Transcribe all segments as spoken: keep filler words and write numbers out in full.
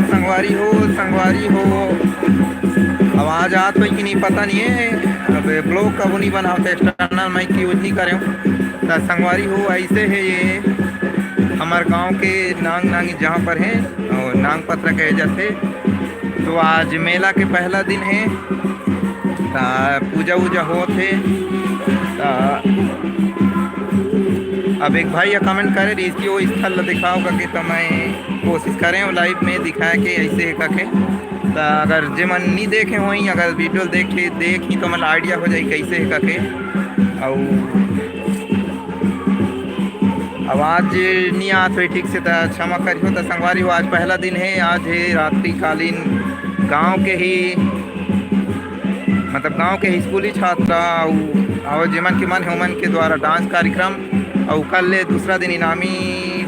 संगवारी हो, संगवारी हो, आवाज आत होही कि नहीं पता नहीं है। अब ब्लॉग कभू नहीं बनावत, एक्सटर्नल माइक यूज नहीं करे। तो संगवारी हो, ऐसे है ये हमार गांव के नांग नांग जहाँ पर है और नांग पथरा कहे जाते। तो आज मेला के पहला दिन है, तो पूजा वूजा होत है। तो अब एक भाई ये कमेंट करे रहिस कि वो स्थल ला दिखाओ करके, तो मैं कोशिश करे हूँ लाइव में दिखाए के ऐसे है करके। तो अगर जे मन नहीं देखे होई, अगर वीडियो देखे देखी तो मन आइडिया हो जाई कैसे है करके। और आवाज नहीं आत होई ठीक से तो क्षमा करियो। तो संगवारी हो, आज पहला दिन है, आज है रात्रिकालीन गांव के ही, मतलब गांव के स्कूली छात्रा अउ, अउ जेमन के मन है ओमन के द्वारा डांस कार्यक्रम। अउ कल ले दूसरा दिन इनामी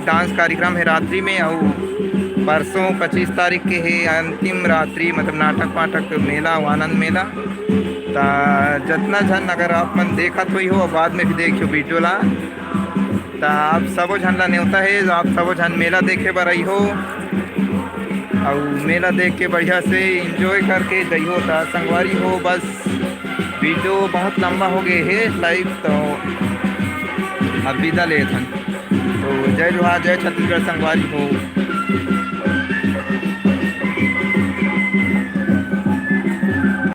डांस कार्यक्रम है रात्रि में। अउ परसों पच्चीस तारीख के है अंतिम रात्रि, मतलब नाटक वाटक मेला अउ आनंद मेला। ता जतना झन अगर आप मन देखत होई हो, बाद में भी देखियो वीडियो ला, ता आप सबो झन ला नेवता है, आप सबो झन मेला देखे बर आई हो। अउ मेला देख के बढ़िया से एंजॉय करके जइहो। ता संगवारी हो, बस वीडियो बहुत लंबा हो गए है लाइव, तो अब विदा लेथन। तो जय जोहार, जय छत्तीसगढ़ संगवारी हो।